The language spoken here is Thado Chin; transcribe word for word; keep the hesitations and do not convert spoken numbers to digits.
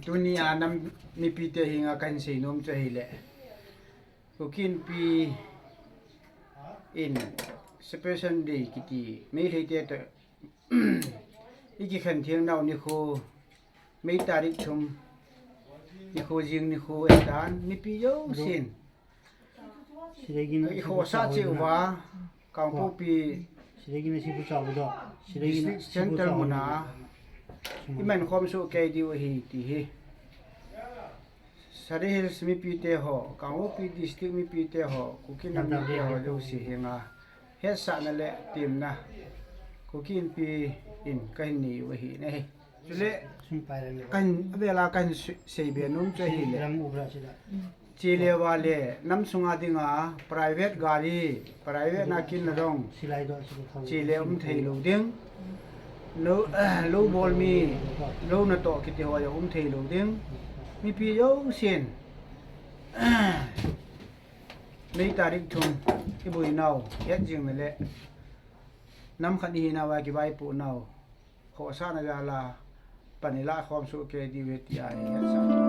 Tunia nam mipite henga kahin seinom chu ahile, Kuki Inpi in Separation Day kiti Meiteite toh ikikhen theng nau nikho, May tarik thum nikho, jing nikho ahitan, mipi jousen ikhohsah cheh uva Kangpokpi District Centre muna iman khom soh kei diu ahi ti hi Sadar Hills mipite ho, Kangpokpi District mipite ho, Kuki nam mite ho jouse henga hetsahna le temna Kuki Inpi in kahin neiu ahi nahi. Chule kahin, avela kahin seibe nom chu ahile, chele vale nam sunga dinga private gari, private na kinna jong chele um theilou ding, lou, lou bol mi, lou natoh kiti ho jong um theilou ding, mipi jousen May tarik thum iboinau hetjingna le nam khat ihinauva kivaipohnau khohsahna jala pan ilah khom soh kei diu ahi tia ihetsah.